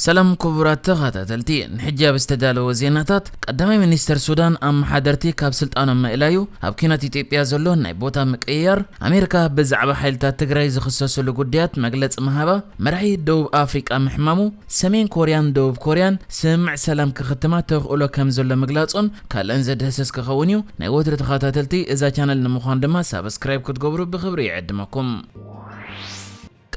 ሰላም ክቡራት ተኸታተልቲ፣ ንሕጂ ኣብ ዝተዳለወ ዜናታት፣ ቀዳማይ ሚኒስተር ሱዳን ኣመሓደርቲ ካብ ስልጣኖም ምእላዩ፣ ኣብ ኲናት ኢትዮጵያ ዘሎ ናይ ቦታ ምቅይያር፣ ኣሜሪካ ብዛዕባ ሓይልታት ትግራይ ዝኽሰስሉ ጉዳያት መግለጺ ምሃባ፣ መራሒ ደቡብ ኣፍሪቃ ምሕማሙ፣ ሰሜን ኮርያን ደቡብ ኮርያን ስምምዕ ሰላም ክኽትማ ተኽእሎ ከም ዘሎ ምግላጾን ካልእን ዘድህስስ ክኸውን እዩ። ናይ ወትሩ ተኸታተልቲ እዛ ቻነል ንምዃን ድማ ሳብስክራይብ ክትገብሩ ብኽብሪ ይዕድመኩም።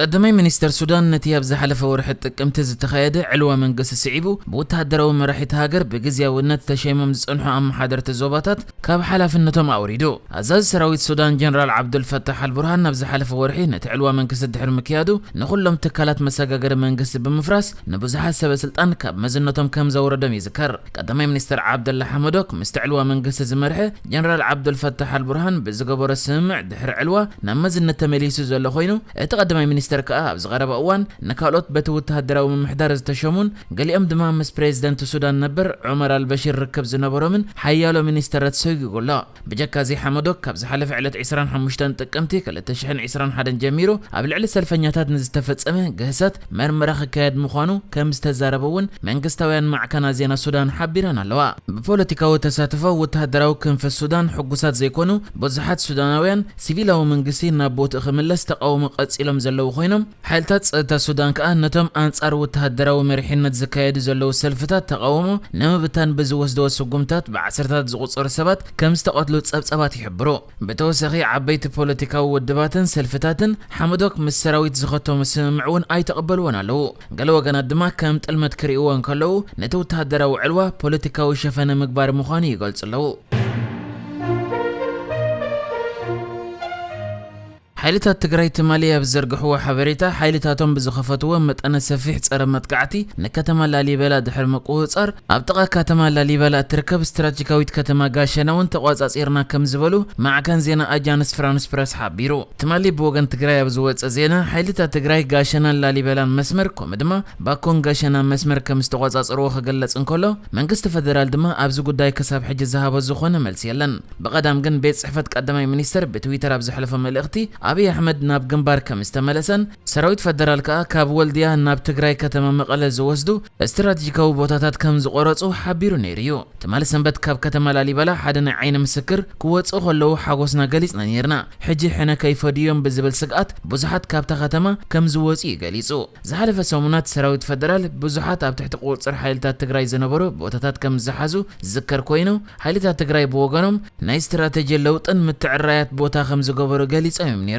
ቀዳማይ ሚኒስተር ሱዳን ነቲ ኣብ ዝሓለፈ ወርሒ ጥቅምቲ ዝተኻየደ ዕልዋ መንግስቲ ስዒቡ፣ ብወተሃደራዊ መራሒት ሃገር ብግዝያውነት ተሸይሞም ዝጸንሑ ኣመሓደርቲ ዞባታት ካብ ሓላፍነቶም ኣውሪዱ። ኣዛዚ ሰራዊት ሱዳን ጀነራል ዓብዱል ፈታሕ ኣልቡርሃን ኣብ ዝሓለፈ ወርሒ ነቲ ዕልዋ መንግስቲ ድሕሪ ምክያዱ፣ ንኹሎም ትካላት መሰጋገሪ መንግስቲ ብምፍራስ ንብዙሓት ሰበ ስልጣን ካብ መዝነቶም ከም ዘውረዶም ይዝከር። ቀዳማይ ሚኒስተር ዓብደላ ሓመዶክ ምስቲ ዕልዋ መንግስቲ ዝመርሐ ጀነራል ዓብዱል ፈታሕ ኣልቡርሃን ብዝገበሮ ስምምዕ ድሕሪ ዕልዋ ናብ መዝነት ተመሊሱ ዘሎ ኮይኑ፣ እቲ ቀዳማይ ሚኒስተር ከኣ ኣብዚ ቀረባ እዋን ንካልኦት በቲ ወተሃደራዊ ምምሕዳር ዝተሸሙን ገሊኦም ድማ ምስ ፕሬዚደንት ሱዳን ነበር ዑመር ኣልበሺር ርክብ ዝነበሮምን ሓያሎ ሚኒስተራት ሰጒጉ ኣሎ። ብጀካ እዚ ሓመዶክ ካብ ዝሓለፈ ዕለት ዕስራን ሓሙሽተን ጥቅምቲ ክልተ ሽሕን ዕስራን ሓደን ጀሚሩ ኣብ ልዕሊ ሰልፈኛታት ንዝተፈጸመ ግህሰት መርመራ ክካየድ ምዃኑ ከም ዝተዛረበ እውን መንግስታውያን ማዕከናት ዜና ሱዳን ሓቢረን ኣለዋ። ብፖለቲካዊ ተሳትፎ ወተሃደራዊ ክንፊ ሱዳን ሕጉሳት ዘይኮኑ ብዙሓት ሱዳናውያን፣ ሲቪላዊ መንግስቲ ናብ ቦትኡ ክምለስ ተቃውሞ ቀጺሎም ዘለዉ ኮይኖም፣ ሓይልታት ጸጥታ ሱዳን ከኣ ነቶም ኣንጻር ወተሃደራዊ መሪሕነት ዝካየዱ ዘለዉ ሰልፍታት ተቃውሞ ንምብታን ብዝወስድዎ ስጉምታት ብዓሰርታት ዝቑጸሩ ሰባት ከም ዝተቐትሉ ጸብጻባት ይሕብሩ። ብተወሳኺ ዓበይቲ ፖለቲካዊ ውድባትን ሰልፍታትን ሓመዶክ ምስ ሰራዊት ዝኸተሙ ስምምዕ እውን ኣይተቐበልዎን ኣለዉ። ገለ ወገናት ድማ ከም ጥልመት ክርእይዎ እንከለዉ፣ ነቲ ወተሃደራዊ ዕልዋ ፖለቲካዊ ሸፈነ ምግባር ምዃኑ ይገልጹ ኣለዉ። ሓይልታት ትግራይ ትማሊ ኣብ ዝዘርግሕዎ ሓበሬታ፣ ሓይልታቶም ብዝኸፈትዎ መጠነ ሰፊሕ ጸረ መጥቃዕቲ ንከተማ ላሊበላ ድሕሪ ምቁጽጻር፣ ኣብ ጥቓ ከተማ ላሊበላ እትርከብ ስትራቴጂካዊት ከተማ ጋሸና እውን ተቖጻጺርና ከም ዝበሉ ማዕከን ዜና ኣጃንስ ፍራንስ ፕረስ ሓቢሩ። ትማሊ ብወገን ትግራይ ኣብ ዝወጸ ዜና፣ ሓይልታት ትግራይ ጋሸናን ላሊበላን መስመር፣ ከምኡ ድማ ባኮን ጋሸና መስመር ከም ዝተቖጻጸርዎ ክግለጽ እንከሎ፣ መንግስቲ ፈደራል ድማ ኣብዚ ጉዳይ ክሳብ ሕጂ ዝሃቦ ዝኾነ መልሲ የለን። ብቐዳም ግን ቤት ጽሕፈት ቀዳማይ ሚኒስተር ብትዊተር ኣብ ዘሕለፎ መልእኽቲ፣ ኣብይ ኣሕመድ ናብ ግንባር ከም ዝተመለሰን፣ ሰራዊት ፈደራል ከኣ ካብ ወልድያ ናብ ትግራይ ከተማ መቐለ ዝወስዱ ስትራቴጂካዊ ቦታታት ከም ዝቖረጹ ሓቢሩ ነይሩ እዩ። ትማሊ ሰንበት ካብ ከተማ ላሊበላ ሓደ ናይ ዓይኒ ምስክር፣ "ክወጽኡ ከለዉ ሓጎስና ገሊጽና ነይርና። ሕጂ ሕነ ከይፈድዮም ብዝብል ስግኣት ብዙሓት ካብታ ከተማ ከም ዝወጹ እዩ ገሊጹ።" ዝሓለፈ ሰሙናት ሰራዊት ፈደራል ብዙሓት ኣብ ትሕቲ ቁጽጽር ሓይልታት ትግራይ ዝነበሩ ቦታታት ከም ዝሓዙ ዝዝከር ኮይኑ፣ ሓይልታት ትግራይ ብወገኖም ናይ ስትራተጂ ለውጥን ምትዕራያት ቦታ ከም ዝገበሩ ገሊጾም እዮም ነይሮም።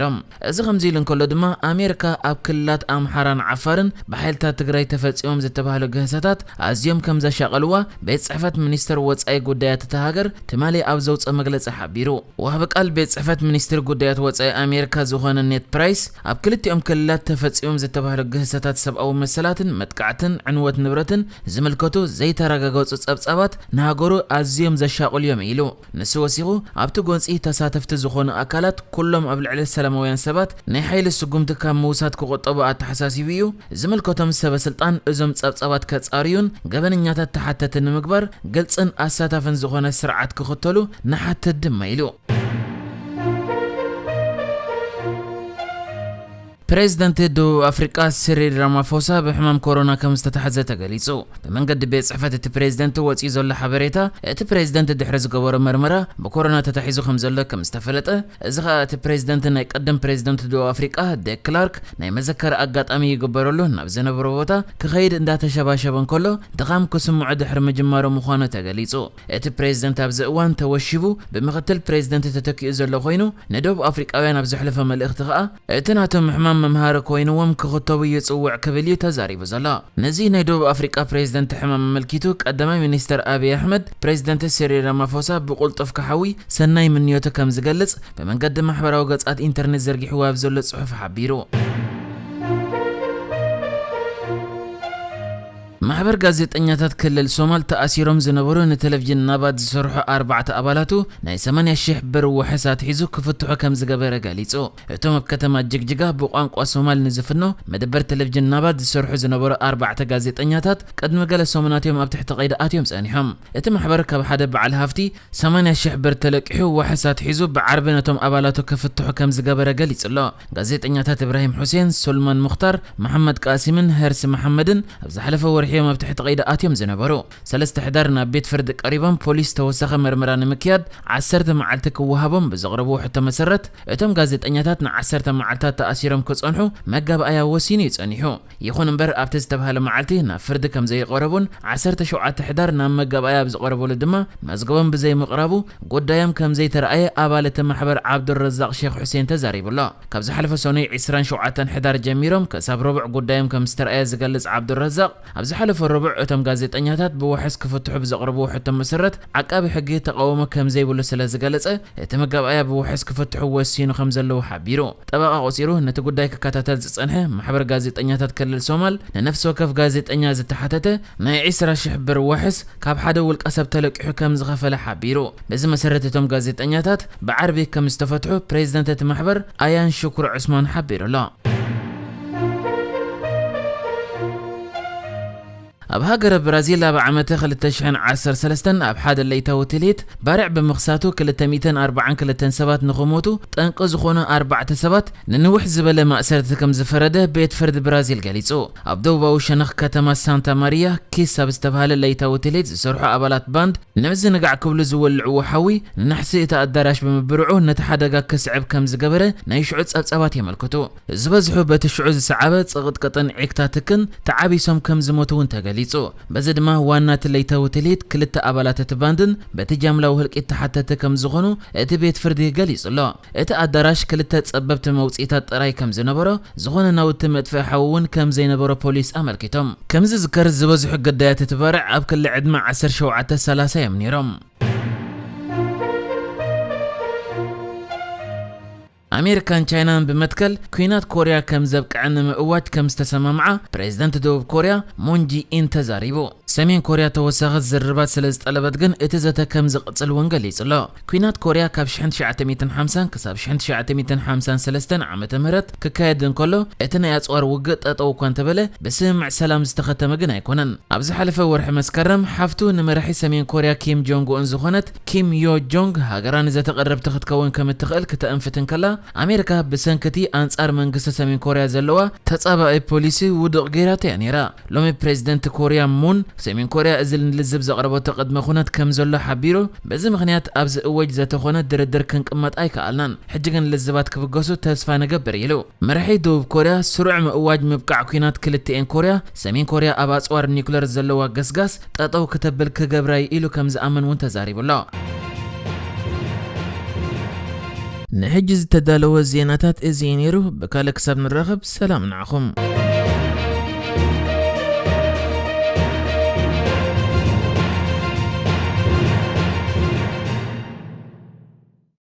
እዚ ከምዚ ኢሉ እንከሎ ድማ፣ ኣሜሪካ ኣብ ክልላት ኣምሓራን ዓፋርን ብሓይልታት ትግራይ ተፈጺሞም ዝተባህሉ ግህሰታት ኣዝዮም ከም ዘሻቐልዋ ቤት ጽሕፈት ሚኒስትር ወጻኢ ጉዳያት እታ ሃገር ትማሊ ኣብ ዘውጽኦ መግለጺ ሓቢሩ። ወሃቢ ቃል ቤት ጽሕፈት ሚኒስትር ጉዳያት ወጻኢ ኣሜሪካ ዝኾነ ኔድ ፕራይስ፣ ኣብ ክልቲኦም ክልላት ተፈጺሞም ዝተባህሉ ግህሰታት ሰብኣዊ መሰላትን መጥቃዕትን ዕንወት ንብረትን ዝምልከቱ ዘይተረጋገጹ ጸብጻባት ንሃገሩ ኣዝዮም ዘሻቕሉ እዮም ኢሉ። ንሱ ወሲኹ፣ ኣብቲ ጎንጺ ተሳተፍቲ ዝኾኑ ኣካላት ኩሎም ኣብ ልዕሊ ሰላማውያን ሰባት ናይ ሓይሊ ስጉምቲ ካብ ምውሳድ ክቑጠቡ ኣተሓሳሲቡ እዩ። ዝምልከቶም ሰበ ስልጣን እዞም ጸብጻባት ከጻርዩን ገበነኛታት ተሓተቲ ንምግባር ግልጽን ኣሳታፍን ዝኾነ ስርዓት ክኽተሉ ንሓትት ድማ ኢሉ። ፕሬዚደንት ደቡብ ኣፍሪቃ ሲሪል ራማፎሳ ብሕማም ኮሮና ከም ዝተታሕዘ ተገሊጹ። ብመንገዲ ቤት ጽሕፈት እቲ ፕሬዚደንት ወጺኡ ዘሎ ሓበሬታ፣ እቲ ፕሬዚደንት ድሕሪ ዝገበሮ መርመራ ብኮሮና ተታሒዙ ከም ዘሎ ከም ዝተፈለጠ፣ እዚ ኸኣ እቲ ፕሬዚደንት ናይ ቀደም ፕሬዚደንት ደቡብ ኣፍሪቃ ዴክ ክላርክ ናይ መዘከሪ ኣጋጣሚ ይግበረሉ ናብ ዝነበሮ ቦታ ክኸይድ እንዳተሸባሸበ እንከሎ ድኻም ክስምዖ ድሕሪ ምጅማሩ ምዃኑ ተገሊጹ። እቲ ፕሬዚደንት ኣብዚ እዋን ተወሺቡ ብምኽትል ፕሬዚደንት ተተኪኡ ዘሎ ኮይኑ፣ ንደቡብ ኣፍሪቃውያን ኣብ ዘሕለፎ መልእኽቲ ኸኣ፣ እቲ ናቶም ሕማም መምሃሪ ኮይንዎም ክኽተቡ ይጽውዕ ክብል እዩ ተዛሪቡ ዘሎ። ነዚ ናይ ደቡብ ኣፍሪቃ ፕሬዚደንት ሕማም ኣመልኪቱ፣ ቀዳማይ ሚኒስተር ኣብይ ኣሕመድ፣ ፕሬዚደንት ሲሪል ራማፎሳ ብቕልጡፍ ክሓዊ ሰናይ ምንዮቱ ከም ዝገልጽ፣ ብመንገዲ ማሕበራዊ ገጻት ኢንተርኔት ዘርጊሕዎ ኣብ ዘሎ ጽሑፍ ሓቢሩ። ማሕበር ጋዜጠኛታት ክልል ሶማል ተኣሲሮም ዝነበሩ ንቴሌቪዥን ናባድ ዝሰርሑ ኣርባዕተ ኣባላቱ ናይ ሰማንያ ሺሕ ብር ዋሕስ ኣትሒዙ ክፍትሑ ከም ዝገበረ ገሊጹ። እቶም ኣብ ከተማ ጅግጅጋ ብቋንቋ ሶማል ንዝፍኖ መደበር ቴሌቪዥን ናባድ ዝሰርሑ ዝነበሩ ኣርባዕተ ጋዜጠኛታት ቅድሚ ገለ ሰሙናት እዮም ኣብ ትሕቲ ቀይዲ ኣትዮም ጸኒሖም። እቲ ማሕበር ካብ ሓደ በዓል ሃፍቲ ሰማንያ ሺሕ ብር ተለቂሑ ዋሕስ ኣትሒዙ ብዓርቢ ነቶም ኣባላቱ ክፍትሑ ከም ዝገበረ ገሊጹ ኣሎ። ጋዜጠኛታት እብራሂም ሑሴን፣ ሶልማን ሙኽታር፣ መሓመድ ቃሲምን ሄርሲ መሓመድን ኣብ ዝሓለፈ ወርሒ እዮም ኣብ ትሕቲ ቀይዲ ኣትዮም ዝነበሩ። ሰለስተ ሕዳር ናብ ቤት ፍርዲ ቀሪቦም ፖሊስ ተወሳኺ መርመራ ንምክያድ ዓሰርተ መዓልቲ ክወሃቦም ብዘቕረብዎ ሕቶ መሰረት እቶም ጋዜጠኛታት ንዓሰርተ መዓልታት ተኣሲሮም ክጸንሑ መጋብኣያ ወሲኑ እዩ ጸኒሑ። ይኹን እምበር ኣብቲ ዝተባህለ መዓልቲ ናብ ፍርዲ ከም ዘይቐረቡን ዓሰርተ ሸውዓተ ሕዳር ናብ መጋብኣያ ኣብ ዝቐረበሉ ድማ መዝገቦም ብዘይምቕራቡ ጉዳዮም ከም ዘይተረኣየ ኣባል እቲ ማሕበር ዓብዱረዛቕ ሼክ ሑሴን ተዛሪቡ ኣሎ። ካብ ዝሓለፈ ሰኑይ ዕስራን ሸውዓተን ሕዳር ጀሚሮም ክሳብ ረቡዕ ጉዳዮም ከም ዝተረኣየ ዝገልጽ ዓብዱረዛቕ ኣብ ዝሓለፈ ረቡዕ እቶም ጋዜጠኛታት ብዋሕስ ክፍትሑ ብዘቕረብዎ ሕቶ መሰረት ዓቃቢ ሕጊ ተቓውሞ ከም ዘይብሉ ስለ ዝገለጸ እቲ መጋብኣያ ብዋሕስ ክፍትሑ ወሲኑ ከም ዘለዉ ሓቢሩ። ጠበቓ ቆጺሩ ነቲ ጉዳይ ክከታተል ዝጸንሐ ማሕበር ጋዜጠኛታት ክልል ሶማል ንነፍሲ ወከፍ ጋዜጠኛ ዝተሓተተ ናይ ዕስራ ሺሕ ብር ዋሕስ ካብ ሓደ ውልቀ ሰብ ተለቂሑ ከም ዝኸፈለ ሓቢሩ። በዚ መሰረት እቶም ጋዜጠኛታት ብዓርቢ ከም ዝተፈትሑ ፕሬዚደንት እቲ ማሕበር ኣያን ሽኩር ዑስማን ሓቢሩ ኣሎ። ኣብ ሃገረ ብራዚል ኣብ ዓመተ ክልተ ሽሕን ዓሰርተ ሰለስተን ኣብ ሓደ ለይታዊ ትልሂት ባርዕ ብምኽሳቱ ክልተ ሚእትን ኣርባዓን ክልተን ሰባት ንኽሞቱ ጠንቂ ዝኾኑ ኣርባዕተ ሰባት ንንውሕ ዝበለ ማእሰርቲ ከም ዝፈረደ ቤት ፍርዲ ብራዚል ገሊጹ። ኣብ ደቡባዊ ሸነኽ ከተማ ሳንታ ማሪያ ኪስ ኣብ ዝተባህለ ለይታዊ ትልሂት ዝሰርሑ ኣባላት ባንድ ንምዝንጋዕ ክብሉ ዝወልዕዎ ሓዊ ንናሕሲ እቲ ኣዳራሽ ብምብርዑ ነቲ ሓደጋ ክስዕብ ከም ዝገበረ ናይ ሽዑ ጸብጻባት የመልክቱ። ዝበዝሑ በቲ ሽዑ ዝሰዓበ ጽቕጥቅጥን ዒክታትክን ተዓቢሶም ከም ዝሞቱ እውን ተገሊጹ። በዚ ድማ ዋና እቲ ለይታዊ ትልሂት ክልተ ኣባላት እቲ ባንድን በቲ ጃምላዊ ህልቂት ተሓተቲ ከም ዝኾኑ እቲ ቤት ፍርዲ ገሊጹ ኣሎ። እቲ ኣዳራሽ ክልተ ጸበብቲ መውጽኢታት ጥራይ ከም ዝነበሮ፣ ዝኾነ ናውቲ መጥፍኢ ሓዊ እውን ከም ዘይነበሮ ፖሊስ ኣመልኪቶም። ከም ዝዝከር ዝበዝሑ ግዳያት እቲ ባርዕ ኣብ ክሊ ዕድመ ዓሰርተ ሸውዓተ ሰላሳ እዮም ነይሮም። ኣሜሪካን ቻይናን ብመትከል ኲናት ኮርያ ከም ዘብቅዐ ንምእዋጅ ከም ዝተሰማምዓ ፕሬዚደንት ደቡብ ኮርያ ሙን ጂኢን ተዛሪቡ። ሰሜን ኮርያ ተወሳኺ ዝርርባት ስለ ዝጠለበት ግን እቲ ዘተ ከም ዝቕጽል እውን ገሊጹ ኣሎ። ኲናት ኮርያ ካብ ሽሕን ትሽዓተ ሚእትን ሓምሳን ክሳብ ሽሕን ትሽዓተ ሚእትን ሓምሳን ሰለስተን ዓመተ ምህረት ክካየድ እንከሎ እቲ ናይ ኣጽዋር ውግእ ጠጠው እኳ እንተበለ ብስምምዕ ሰላም ዝተኸተመ ግን ኣይኮነን። ኣብ ዝሓለፈ ወርሒ መስከረም ሓፍቱ ንመራሒ ሰሜን ኮርያ ኪም ጆንግ ኡን ዝኾነት ኪም ዮ ጆንግ ሃገራ ንዘተቐረብቲ ክትከውን ከም እትኽእል ክተእንፍት እንከላ ኣሜሪካ ብሰንክቲ ኣንጻር መንግስቲ ሰሜን ኮርያ ዘለዋ ተጻባኢ ፖሊሲ ውዱቕ ገይራቶ እያ ነይራ። ሎሚ ፕሬዚደንት ኮርያ ሙን ሰሜን ኮርያ እዚ ንልዝብ ዘቕረበቶ ቅድመ ኩነት ከም ዘሎ ሓቢሩ በዚ ምኽንያት ኣብዚ እወጅ ዘተኾነ ድርድር ክንቅመጥ ኣይከኣልናን። ሕጂ ግን ልዝባት ክብገሱ ተስፋ ንገብር ኢሉ። መራሒ ደቡብ ኮርያ ስሩዕ ምእዋጅ ምብቃዕ ኲናት ክልቲኤን ኮርያ ሰሜን ኮርያ ኣብ ኣጽዋር ኒኩለር ዘለዋ ገስጋስ ጠጠው ክተብል ክገብራ እዩ ኢሉ ከም ዝኣምን እውን ተዛሪቡ ኣሎ። ንሕጂ ዝተዳለወ ዜናታት እዚ እዩ ነይሩ። ብካልእ ክሳብ ንራኸብ ሰላም ንዓኹም።